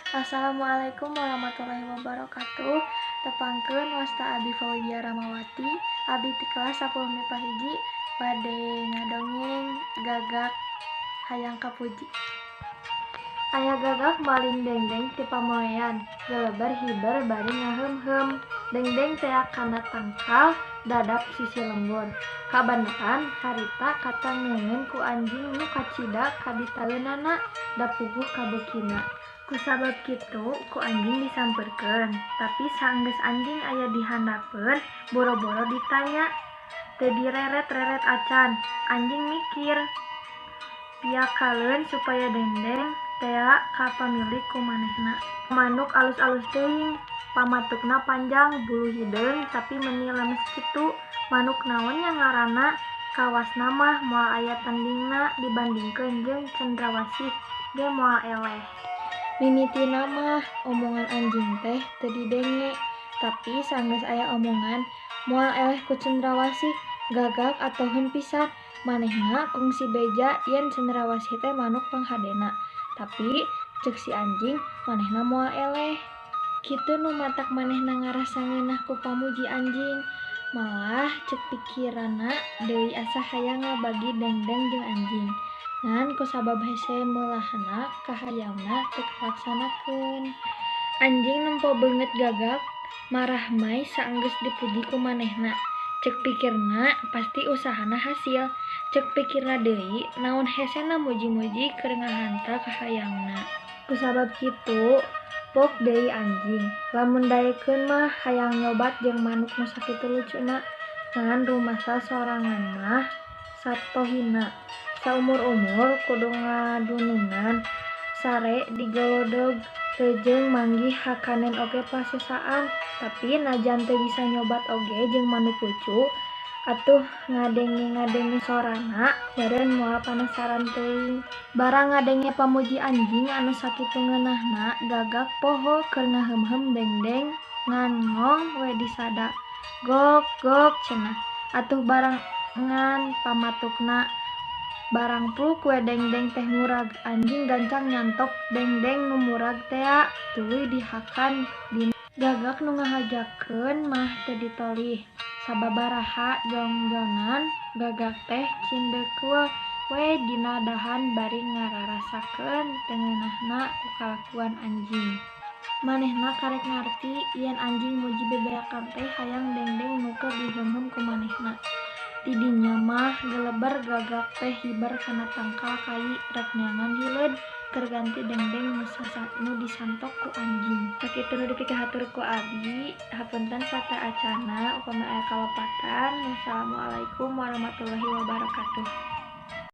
Assalamualaikum warahmatullahi wabarakatuh. Tepangkeun wasta abi Fauzia Ramawati, abi ti kelas 10 MIPA 1 bade ngadongeng gagak hayang kapuji. Aya gagak maling dengdeng ti pamoean, geleber hiber bari ngaheum-heum. Dengdeng tea kana tangkal dadap sisi lembur. Kabeneran harita katangeungeun ku anjing nu kacida kabitaeunana da puguh kabeukina. Kusabab kitu ku anjing disampeurkeun, tapi saenggeus anjing aya di handapeun boro-boro ditanya, teu direret-reret acan. Anjing mikir, piakaleun supaya dengdeng tea ka pamilik ku manehna. Manuk alus-alus teuing, pamatukna panjang, bulu hideung tapi meuni lemes kitu. Manuk naon nya ngaranna, kawasna mah moal aya tandingna dibandingkeun jeung cendrawasih ge moal eleh. Mimitina mah omongan anjing teh teu didenge, tapi saenggeus aya omongan moal eleh ku cendrawasih, gagak atoheun pisan. Manehna kungsi beja yen cendrawasih teh manuk panghadena, tapi ceuk si anjing manehna moal eleh. Kitu nu matak manehna ngarasa ngeunah ku pamuji anjing. Malah ceuk pikiranna deui asa hayang ngabagi dengdeng jeung anjing. Ngan kusabab hese meulahna kahayangna teu kalaksanakeun. Anjing nempo beungeut gagak marahmai saenggeus dipuji ku manehna. Ceuk pikirna pasti usahana hasil. Ceuk pikirna deui naon hesena muji-muji keur ngahantal kahayangna. Kusabab kitu pok deui anjing. Lamun daekeun mah hayang nyobat jeung manuk nu sakitu lucuna. Ngan rumasa sorangan mah satohina. Saumur-umur kudu ngadunungan, sare digelodog, teu jeung manggih hakanen oge pasesaan. Tapi najan teu bisa nyobat oge jeung manuk lucu, atuh ngadenge-ngadenge sorana meureun moal panasaran teuing. Barang ngadenge pamuji anjing anu sakitu ngeunahna, gagak poho keur ngaheum-heum dengdeng ngan ngong we disada. Gok gok cenah, atuh barengan pamatukna. Barang pluk we dengdeng teh murag, anjing gancang nyantok dengdeng nu murag tea, tuluy dihakan dina. Gagak nu ngahajakeun mah teu ditolih. Sababaraha jongjonan gagak teh cindekul we dina dahan bari ngararasakeun teu ngeunahna ku kalakuan anjing. Manehna karek ngarti yen anjing muji bebeakan teh hayang dengdeng nu keur diheum-heum ku manehna. Tidinya mah geleber gagak teh hiber kana tangkal kai rek neangan hileud keur ganti dengdeng nu disantok ku anjing. Sakitu nu dipikahatur ku abi, hapunten sataacana upami aya kalepatan. Wassalamualaikum warahmatullahi wabarakatuh.